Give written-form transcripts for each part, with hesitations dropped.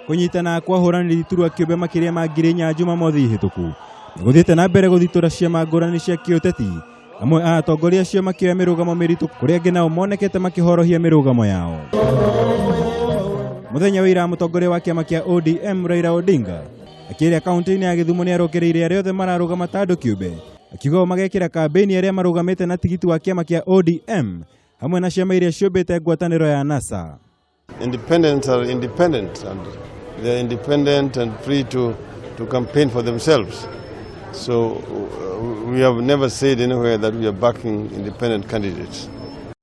Kũnyitana kwa ahũranĩri iturwa kĩũmbe makĩria ma 4,000 Jumamothi hĩtũku nĩ gũthiĩte na mbere gũthitũra ciama ngũrani cia kĩũteti, amwe a atongoria acio makĩoya mĩrũgamo mĩritũ kũrĩa angĩ nao monekete makĩhorohia mĩrũgamo yao. Mũthenya wa ira mũtongoria wa kĩama kĩa ODM Raila Odinga akĩaria kaunti-inĩ ya Gĩthumo nĩ arũkĩrĩire arĩa othe mararũgama ta andũ kĩũmbe, akiuga o magekĩra kambĩini arĩa marũgamĩte na tigiti wa kĩama kĩa ODM hamwe na ciama iria ciũmbĩte ngwatanĩro ya NASA. Independents are independent and they're independent and free to campaign for themselves. So we have never said anywhere that we are backing independent candidates.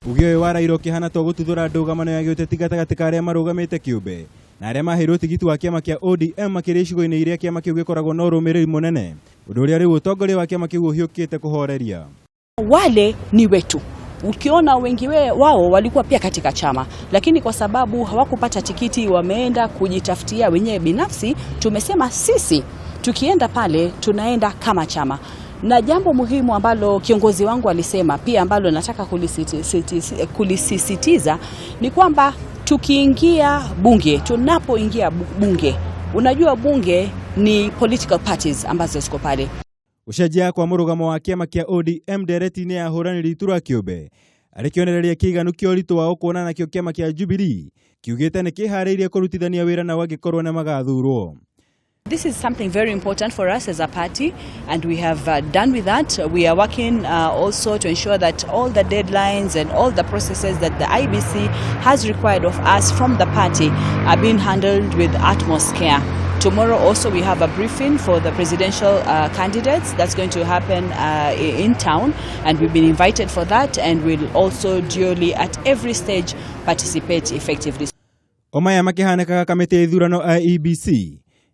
Uge ũyũ wa Raila ũkĩhana to gũtuthũra ndũgamano ya gĩũteti gatagatĩ ka arĩa marũgamĩte kĩũmbe na arĩa maheirwo tigiti wa kĩama kĩa ODM makĩria icigo-inĩ iria kĩama kĩu gĩkoragwo na ũrũmĩrĩri mũnene, ũndũ ũrĩa rĩu ũtongoria wa kĩama kĩu ũhiũkĩte kũhoreria. Wale ni wetu. Ukiona wengi wao walikuwa pia katika chama, lakini kwa sababu hawakupata tikiti wameenda kujitafutia wenyewe binafsi. Tumesema sisi tukienda pale tunaenda kama chama. Na jambo muhimu ambalo kiongozi wangu alisema pia ambalo nataka kulisisitiza ni kwamba tukiingia bunge, tunapoingia bunge, unajua bunge ni political parties ambazo ziko pale. Gũcenjia kwa mũrũgamo wa kĩama kĩa ODM ndereti-inĩ ya ahũranĩri iturwa kĩũmbe arĩ kĩonereria kĩiganu kĩa ũritũ wao kuona nakĩo kĩama kĩa Jubilee kiugĩte nĩ kĩharĩirie kũrutithania wĩra nao angĩkorwo nĩ magathurwo. This is something very important for us as a party, and we have done with that. We are working also to ensure that all the deadlines and all the processes that the IEBC has required of us from the party are being handled with utmost care. Tomorrow also we have a briefing for the presidential candidates that's going to happen in town, and we've been invited for that, and we'll also duly at every stage participate effectively. O maya makĩhanĩkaga, kamĩtĩ ya ithurano IEBC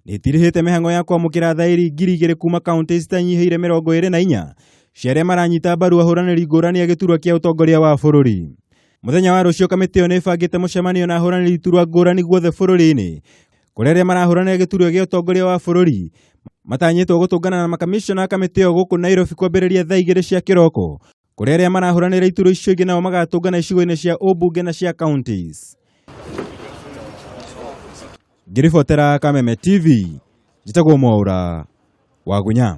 nĩ ĩtirihĩte mĩhang'o ya kwamũkĩra thaĩri 2,000 kuma kaunti citanyihĩire 24 cia arĩa maranyita mbaru ahũranĩri ngũrani a gĩturwa kĩa ũtongoria wa bũrũri. Mũthenya wa rũciũ kamĩtĩ ĩyo nĩ ĩbangĩte mũcemanio na ahũranĩri iturwa ngũrani guothe bũrũri-inĩ, kũrĩa arĩa marahũranĩra gĩturwa gĩa ũtongoria wa bũrũri matanyĩtwo gũtũngana na makamishona a kamĩtĩ ĩyo gũkũ Nairobi kwambĩrĩria thaa 2 cia kĩroko, kũrĩa arĩa marahũranĩra iturwa icio ingĩ nao magatũngana icigo-inĩ cia ũmbunge na cia counties. Ngĩribotera Kameme TV, njĩtagwo Mwaũra Wagunya.